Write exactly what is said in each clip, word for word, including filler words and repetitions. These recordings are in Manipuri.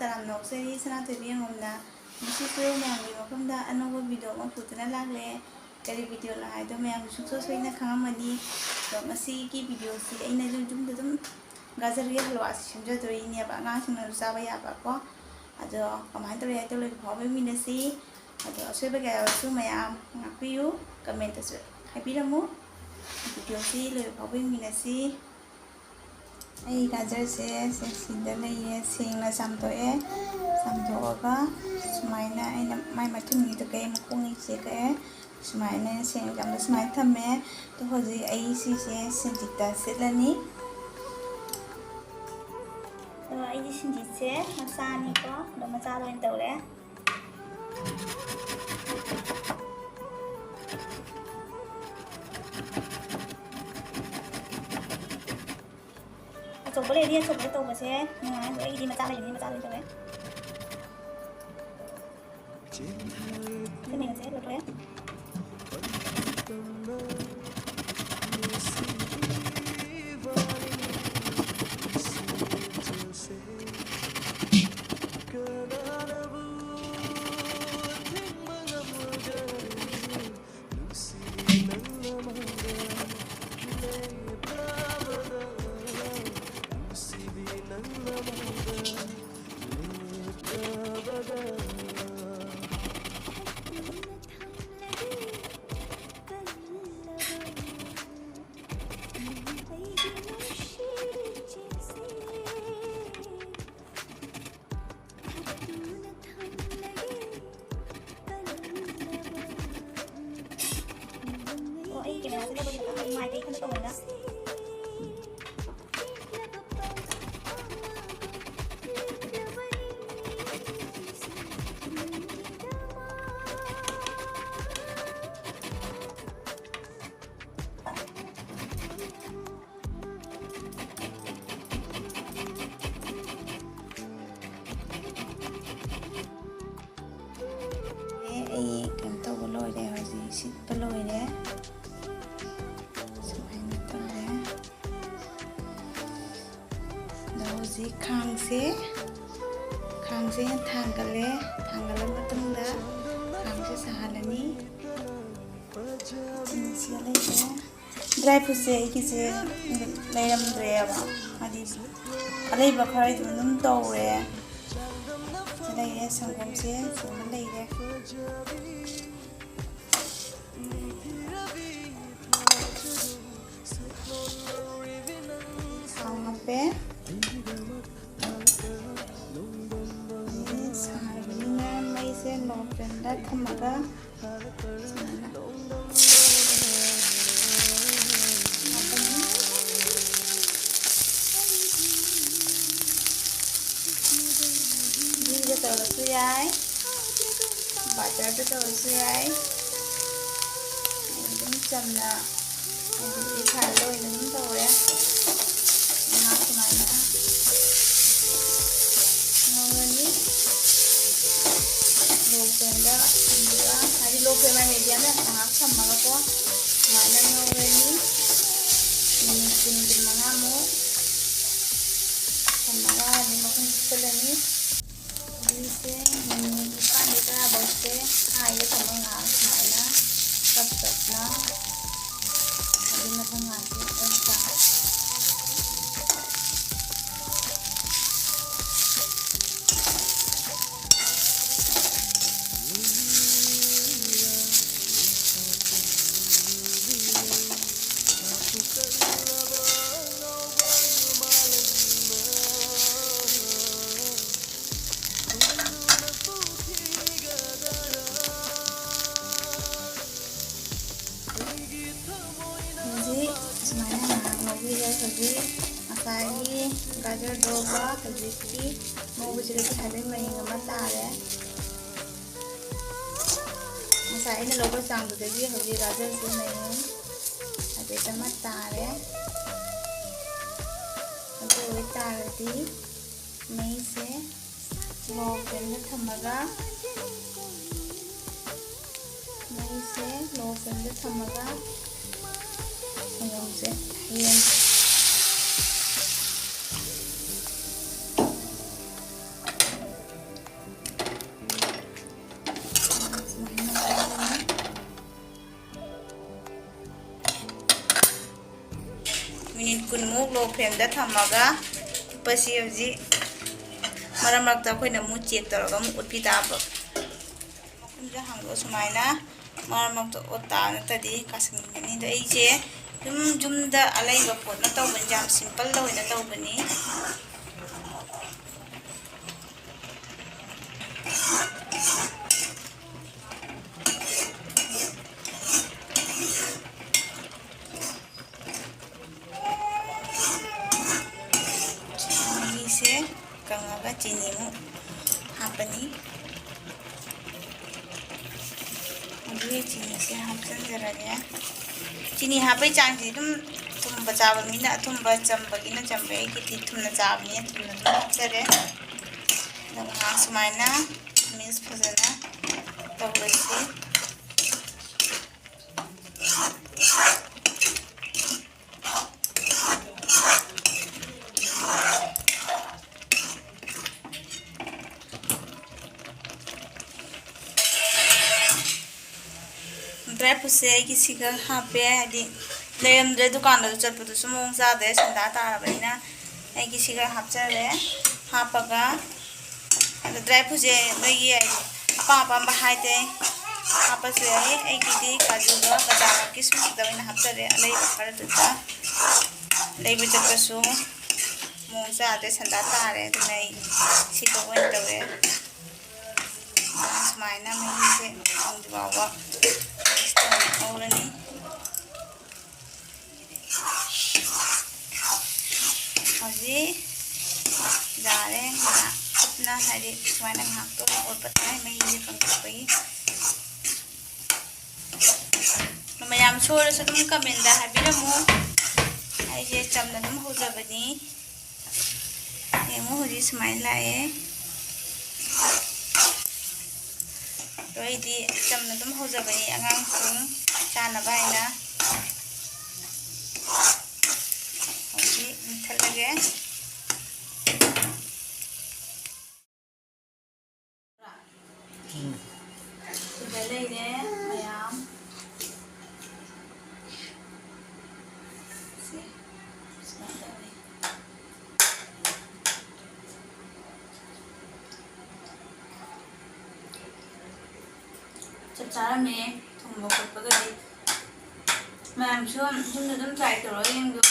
ꯇꯔꯥꯝꯅ ꯑꯣꯛꯆꯔꯤ ꯁꯅꯥꯊꯣꯏꯕꯤ ꯌꯦꯡꯉꯣꯝꯅ꯫ ꯉꯁꯤꯁꯨ ꯃꯌꯥꯝꯒꯤ ꯃꯐꯝꯗ ꯑꯅꯧꯕ ꯚꯤꯗꯤꯑꯣ ꯑꯃ ꯄꯨꯗꯨꯅ ꯂꯥꯛꯂꯦ꯫ ꯀꯔꯤ ꯚꯤꯗꯤꯑꯣꯅꯣ ꯍꯥꯏꯗꯣ ꯃꯌꯥꯝꯁꯨ ꯁꯨꯡꯁꯣꯏ ꯁꯣꯏꯗꯅ ꯈꯪꯉꯝꯃꯅꯤ꯫ ꯑꯗꯣ ꯉꯁꯤꯒꯤ ꯚꯤꯗꯤꯑꯣꯁꯤ ꯑꯩꯅ ꯌꯨꯝ-, ꯌꯨꯝꯗ ꯑꯗꯨꯝ ꯒꯥꯖꯔꯒꯤ ꯍꯜꯋꯥꯁꯤ ꯁꯦꯝꯖꯗꯣꯔꯤꯅꯦꯕ, ꯑꯉꯥꯡꯁꯤꯡꯅꯁꯨ ꯆꯥꯕ ꯌꯥꯕꯀꯣ꯫ ꯑꯗꯣ ꯀꯃꯥꯏꯅ ꯇꯧꯔꯤ ꯍꯥꯏꯗꯣ ꯂꯣꯏꯕ ꯐꯥꯎꯕ ꯌꯦꯡꯃꯤꯟꯅꯁꯤ꯫ ꯑꯗꯣ ꯑꯁꯣꯏꯕ ꯀꯌꯥ ꯌꯥꯎꯔꯁꯨ ꯃꯌꯥꯝ ꯉꯥꯛꯄꯤꯌꯨ, ꯀꯃꯦꯟꯇꯁꯨ ꯍꯥꯏꯕꯤꯔꯝꯃꯨ꯫ ꯚꯤꯗꯤꯑꯣꯁꯤ ꯂꯣꯏꯕ ꯐꯥꯎꯕ ꯌꯦꯡꯃꯤꯟꯅꯁꯤ꯫ ꯑꯩ ꯒꯥꯖꯔꯁꯦ ꯁꯦ ꯁꯤꯗ ꯂꯩꯌꯦ, ꯁꯦꯡꯅ ꯆꯥꯝꯊꯣꯛꯑꯦ꯫ ꯆꯥꯝꯊꯣꯛꯑꯒ ꯁꯨꯃꯥꯏꯅ ꯑꯩꯅ ꯃꯥꯏ ꯃꯊꯨꯟꯒꯤꯗꯣ ꯀꯛꯑꯦ, ꯃꯈꯣꯡꯒꯤꯁꯦ ꯀꯛꯑꯦ꯫ ꯁꯨꯃꯥꯏꯅ ꯁꯦꯡꯅ ꯆꯥꯝꯊꯣꯛꯑ ꯁꯨꯃꯥꯏꯅ ꯊꯝꯃꯦ꯫ ꯑꯗꯣ ꯍꯧꯖꯤꯛ ꯑꯩ ꯁꯤꯁꯦ ꯁꯤꯡꯖꯤꯠꯇ ꯁꯤꯠꯂꯅꯤ꯫ ꯑꯗꯣ ꯑꯩꯒꯤ ꯁꯤꯡꯖꯤꯠꯁꯦ ꯃꯆꯥꯅꯤꯀꯣ, ꯑꯗꯣ ꯃꯆꯥꯗ ꯑꯣꯏꯅ ꯇꯧꯔꯦ꯫ ꯑꯆꯧꯕ ꯂꯩꯔꯗꯤ ꯑꯆꯧꯕꯗ ꯇꯧꯕꯁꯦ ꯅꯨꯡꯉꯥꯏ, ꯑꯗꯣ ꯑꯩꯒꯤꯗꯤ ꯃꯆꯥ ꯂꯩꯕꯅꯤꯅ ꯃꯆꯥꯗ ꯑꯣꯏꯅ ꯇꯧꯔꯦ꯫ ꯁꯤ ꯃꯤꯅꯠꯁꯦ ꯂꯣꯏꯊꯣꯛꯑꯦ꯫ ꯑꯣ, ꯑꯩ ꯀꯦꯃꯦꯔꯥꯁꯦ ꯂꯧꯕꯗꯤ ꯈꯤꯇꯪ ꯅꯨꯡꯉꯥꯏꯇꯦ, ꯏꯊꯟꯇ ꯇꯧꯕꯅꯤꯅ꯫ ꯑꯦ, ꯑꯩ ꯀꯩꯅꯣ ꯇꯧꯕ ꯂꯣꯏꯔꯦ, ꯍꯧꯖꯤꯛ ꯁꯤꯠꯄ ꯂꯣꯏꯔꯦ꯫ ꯁꯨꯃꯥꯏꯅ ꯇꯧꯔꯦ꯫ ꯑꯗꯣ ꯍꯧꯖꯤꯛ ꯈꯥꯡꯁꯦ ꯁꯦ ꯊꯥꯡꯒꯠꯂꯦ꯫ ꯊꯥꯡꯒꯠꯂ ꯃꯇꯨꯡꯗ ꯈꯥꯡꯁꯦ ꯁꯥꯍꯜꯂꯅꯤ꯫ ꯆꯤꯅꯤꯁꯦ ꯂꯩꯔꯦ꯫ ꯗ꯭ꯔꯥꯏ ꯐ꯭ꯔꯨꯠꯁꯦ ꯑꯩꯒꯤꯁꯦ ꯂꯩꯔꯝꯗ꯭ꯔꯦꯕ, ꯍꯥꯏꯗꯤ ꯑꯂꯩꯕ ꯈꯔ ꯑꯗꯨꯝ ꯇꯧꯔꯦ꯫ ꯁꯤ ꯂꯩꯔꯦ, ꯁꯪꯒꯣꯝꯁꯦ ꯁꯤꯃ ꯂꯩꯔꯦ꯫ ꯊꯥꯎ ꯍꯥꯞꯄꯦ꯫ ꯑꯗꯒꯤ ꯁꯥꯔꯕꯅꯤꯅ ꯃꯩꯁꯦ low flameꯗ ꯊꯝꯃꯒ ꯁꯨꯃꯥꯏꯅ ꯍꯥꯞꯄꯅꯤ꯫ ꯘꯤꯗ ꯇꯧꯔꯁꯨ ꯌꯥꯏ, butterꯗ ꯇꯧꯔꯁꯨ ꯌꯥꯏ꯫ ꯑꯩ ꯑꯗꯨꯝ ꯆꯝꯅ ꯍꯥꯏꯗꯤ ꯔꯤꯐꯥꯏꯟꯗ ꯑꯣꯏꯅ ꯑꯗꯨꯝ ꯇꯧꯔꯦ꯫ ꯉꯥꯏꯍꯥꯛ ꯁꯨꯃꯥꯏꯅ ꯉꯧꯔꯅꯤ꯫ Low flameꯗ ꯊꯝꯃꯒ, ꯍꯥꯏꯗꯤ low flame ꯍꯥꯏ mediumꯗ ꯉꯥꯏꯍꯥꯛ ꯊꯝꯃꯒꯀꯣ, ꯁꯨꯃꯥꯏꯅ ꯉꯧꯔꯅꯤ꯫ ꯃꯤꯅꯤꯠ ꯀꯨꯟ, ꯀꯨꯟꯃꯉꯥꯃꯨꯛ ꯊꯝꯃꯒ ꯑꯗꯨꯝ ꯃꯈꯨꯝ ꯀꯨꯞꯁꯜꯂꯅꯤ꯫ ꯘꯤꯁꯦ ꯃꯤꯅꯤꯠ ꯅꯤꯄꯥꯟꯗꯒꯤ ꯇꯔꯥꯐꯧꯁꯦ ꯍꯥꯏꯗ ꯊꯝꯃꯒ ꯉꯥꯏꯍꯥꯛ ꯁꯨꯃꯥꯏꯅ ꯇꯞ ꯇꯞꯅ ꯑꯗꯨ ꯃꯊꯪ ꯉꯥꯏꯍꯥꯛꯀꯤ ꯑꯣꯟ ꯇꯥꯔꯦ꯫ ꯍꯧꯖꯤꯛ ꯁꯨꯃꯥꯏꯅ ꯉꯥꯏꯍꯥꯛ ꯉꯧꯕꯤꯔꯦ꯫ ꯍꯧꯖꯤꯛ ꯉꯁꯥꯏꯒꯤ ꯒꯥꯖꯔꯗꯣꯒ ꯍꯧꯖꯤꯛꯀꯤ ꯉꯧꯕꯁꯤꯒꯁꯦ ꯍꯥꯏꯐꯦꯠ ꯃꯍꯤꯡ ꯑꯃ ꯇꯥꯔꯦ꯫ ꯉꯁꯥꯏ ꯑꯩꯅ ꯂꯧꯕ ꯆꯥꯡꯗꯨꯗꯒꯤ ꯍꯧꯖꯤꯛ ꯒꯥꯖꯔꯁꯦ ꯃꯍꯤꯡ ꯍꯥꯏꯐꯦꯠ ꯑꯃ ꯇꯥꯔꯦ꯫ ꯑꯗꯨ ꯑꯣꯏꯇꯥꯔꯗꯤ ꯃꯩꯁꯦ low flameꯗ ꯊꯝꯃꯒ, ꯃꯩꯁꯦ low flameꯗ ꯊꯝꯃꯒ ꯁꯪꯒꯣꯝꯁꯦ ꯍꯩꯔꯅꯤ꯫ ꯀꯨꯟꯃꯨꯛ low flameꯗ ꯊꯝꯃꯒ ꯐꯨꯠꯄꯁꯤ ꯍꯧꯖꯤꯛ ꯃꯔꯛ ꯃꯔꯛꯇ ꯑꯩꯈꯣꯏꯅ ꯑꯃꯨꯛ check ꯇꯧꯔꯒ ꯑꯃꯨꯛ ꯎꯠꯄꯤ ꯇꯥꯕ꯫ ꯃꯈꯨꯝꯁꯦ ꯍꯥꯡꯗꯣꯛꯑ ꯁꯨꯃꯥꯏꯅ ꯃꯔꯛ ꯃꯔꯛꯇ ꯑꯣꯠ ꯇꯥ ꯅꯠꯇ꯭ꯔꯗꯤ ꯀꯥꯁꯟꯒꯅꯤ꯫ ꯑꯗꯣ ꯑꯩꯁꯦ ꯌꯨꯝ ꯌꯨꯝꯗ ꯑꯂꯩꯕ ꯄꯣꯠꯅ ꯇꯧꯕꯅꯤ, ꯌꯥꯝ simpleꯗ ꯑꯣꯏꯅ ꯇꯧꯕꯅꯤ꯫ ꯃꯍꯤꯁꯦ ꯀꯪꯉꯒ ꯆꯤꯅꯤꯃꯨꯛ ꯍꯥꯞꯄꯅꯤ꯫ ꯑꯗꯨꯒꯤ ꯆꯤꯅꯤꯁꯦ ꯍꯥꯞꯆꯤꯟꯖꯔꯒꯦ꯫ ꯆꯤꯅꯤ ꯍꯥꯞꯄꯩ ꯆꯥꯡꯁꯦ ꯑꯗꯨꯝ ꯊꯨꯝꯕ ꯆꯥꯕ ꯃꯤꯅ ꯑꯊꯨꯝꯕ, ꯆꯝꯕꯒꯤꯅ ꯆꯝꯕ, ꯑꯩꯒꯤꯗꯤ ꯊꯨꯝꯅ ꯆꯥꯕꯅꯤꯅ ꯊꯨꯝꯅ ꯑꯗꯨꯝ ꯍꯥꯞꯆꯔꯦ꯫ ꯑꯗꯣ ꯉꯥꯏꯍꯥꯛ ꯁꯨꯃꯥꯏꯅ mix ꯐꯖꯅ ꯇꯧꯔꯁꯤ꯫ Dry fruitꯁꯦ ꯑꯩꯒꯤ ꯁꯤꯒ ꯍꯥꯞꯄꯦ, ꯍꯥꯏꯗꯤ ꯂꯩꯔꯝꯗ꯭ꯔꯦ, ꯗꯨꯀꯥꯟꯗꯁꯨ ꯆꯠꯄꯗꯨꯁꯨ ꯃꯑꯣꯡ ꯆꯥꯗ꯭ꯔꯦ, ꯁꯦꯟꯗꯥ ꯇꯥꯔꯕꯅꯤꯅ ꯑꯩꯒꯤ ꯁꯤꯒ ꯍꯥꯞꯆꯔꯦ꯫ ꯍꯥꯞꯄꯒ ꯑꯗꯣ dry fruitꯁꯦ ꯅꯣꯏꯒꯤ ꯑꯄꯥꯝ ꯑꯄꯥꯝꯕ ꯍꯥꯏꯗꯤ ꯍꯥꯞꯄꯁꯨ ꯌꯥꯏ꯫ ꯑꯩꯒꯤꯗꯤ ꯀꯥꯖꯨꯒ ꯕꯗꯥꯝꯒ ꯀꯤꯁꯃꯤꯁꯇ ꯑꯣꯏꯅ ꯍꯥꯞꯆꯔꯦ꯫ ꯑꯂꯩꯕ ꯈꯔꯗꯨꯗ, ꯂꯩꯕ ꯆꯠꯄꯁꯨ ꯃꯑꯣꯡ ꯆꯥꯗ꯭ꯔꯦ, ꯁꯟꯗꯥ ꯇꯥꯔꯦ꯫ ꯑꯗꯨꯅ ꯑꯩ ꯁꯤꯗ ꯑꯣꯏꯅ ꯇꯧꯔꯦ꯫ ꯁꯨꯃꯥꯏꯅ ꯃꯍꯤꯁꯦ ꯀꯪꯗ꯭ꯔꯤ ꯐꯥꯎꯕ ꯉꯧꯔꯅꯤ꯫ ꯍꯧꯖꯤꯛ ꯌꯥꯔꯦ꯫ ꯉꯥꯏꯍꯥꯛ ꯀꯨꯞꯅ, ꯍꯥꯏꯗꯤ ꯁꯨꯃꯥꯏꯅ ꯉꯥꯏꯍꯥꯛꯇꯪ ꯑꯣꯠꯄ ꯇꯥꯏ, ꯃꯍꯤꯁꯦ ꯀꯪꯊꯣꯛꯄꯒꯤ꯫ ꯃꯌꯥꯝ ꯁꯣꯏꯔꯁꯨ ꯑꯗꯨꯝ commentꯇ ꯍꯥꯏꯕꯤꯔꯝꯃꯨ꯫ ꯑꯩꯁꯦ ꯆꯝꯅ ꯑꯗꯨꯝ ꯍꯧꯖꯕꯅꯤ꯫ ꯌꯦꯡꯉꯨ, ꯍꯧꯖꯤꯛ ꯁꯨꯃꯥꯏꯅ ꯂꯥꯛꯑꯦ꯫ ꯑꯗꯣ ꯑꯩꯗꯤ ꯆꯝꯅ ꯑꯗꯨꯝ ꯍꯧꯖꯕꯅꯤ, ꯑꯉꯥꯡꯁꯤꯡ ꯆꯥꯅꯕ ꯍꯥꯏꯅ꯫ ꯍꯧꯖꯤꯛ ꯃꯨꯠꯊꯠꯂꯒꯦ꯫ ꯁꯤꯗ ꯂꯩꯔꯦ ꯃꯌꯥꯝ꯫ ꯁꯦ꯫ ꯆꯞ ꯆꯥꯔꯝꯃꯦ ꯊꯣꯡꯕ ꯈꯣꯠꯄꯒꯗꯤ꯫ ꯃꯌꯥꯝꯁꯨ ꯌꯨꯝꯗ ꯑꯗꯨꯝ try ꯇꯧꯔꯒ ꯌꯦꯡꯕꯤꯌꯨ꯫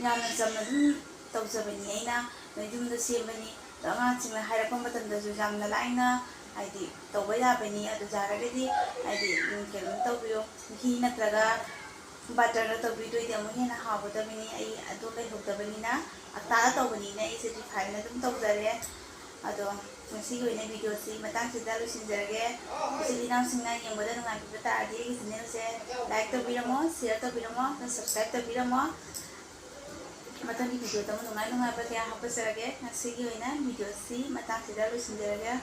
ꯌꯥꯝꯅ ꯆꯝꯅ ꯑꯗꯨꯝ ꯇꯧꯖꯕꯅꯤ ꯑꯩꯅ, ꯌꯨꯝꯗ ꯁꯦꯝꯕꯅꯤ꯫ ꯑꯗꯣ ꯑꯉꯥꯡꯁꯤꯡꯅ ꯍꯥꯏꯔꯛꯄ ꯃꯇꯝꯗꯁꯨ ꯌꯥꯝꯅ ꯂꯥꯏꯅ, ꯍꯥꯏꯗꯤ, ꯇꯧꯕ ꯌꯥꯕꯅꯤ꯫ ꯑꯗꯨ ꯌꯥꯔꯒꯗꯤ, ꯍꯥꯏꯗꯤ, ꯎꯝ, ꯀꯩꯅꯣ ꯇꯧꯕꯤꯌꯣ, ꯘꯤ ꯅꯠꯇ꯭ꯔꯒ ꯕꯇꯔꯗ ꯇꯧꯕꯤꯗꯣꯏꯗꯤ ꯑꯃꯨꯛ ꯍꯦꯟꯅ ꯍꯥꯎꯒꯗꯕꯅꯤ꯫ ꯑꯩ ꯑꯗꯨ ꯂꯩꯍꯧꯗꯕꯅꯤꯅ, ꯑꯇꯥꯗ ꯇꯧꯕꯅꯤꯅ ꯑꯩꯁꯦ refineꯗ ꯑꯗꯨꯝ ꯇꯧꯖꯔꯦ꯫ ꯑꯗꯣ ꯉꯁꯤꯒꯤ ꯑꯣꯏꯅ videoꯁꯤ ꯃꯇꯥꯡꯁꯤꯗ ꯂꯣꯏꯁꯤꯟꯖꯔꯒꯦ꯫ ꯏꯆꯤꯜ ꯏꯅꯥꯎꯁꯤꯡꯅ ꯌꯦꯡꯕꯗ ꯅꯨꯡꯉꯥꯏꯕꯤꯕ ꯇꯥꯔꯗꯤ ꯑꯩꯒꯤ channelꯁꯦ like ꯇꯧꯕꯤꯔꯝꯃꯣ, share ꯇꯧꯕꯤꯔꯝꯃꯣ, ꯑꯗꯨꯒ subscribe ꯇꯧꯕꯤꯔꯝꯃꯣ꯫ ꯃꯊꯪꯒꯤ videoꯗ ꯑꯃꯨꯛ ꯅꯨꯡꯉꯥꯏ ꯅꯨꯡꯉꯥꯏꯕ ꯀꯌꯥ ꯍꯥꯞꯄꯖꯔꯛꯀꯦ꯫ ꯉꯁꯤꯒꯤ ꯑꯣꯏꯅ videoꯁꯤ ꯃꯇꯥꯡꯁꯤꯗ ꯂꯣꯏꯁꯤꯟꯖꯔꯒꯦ꯫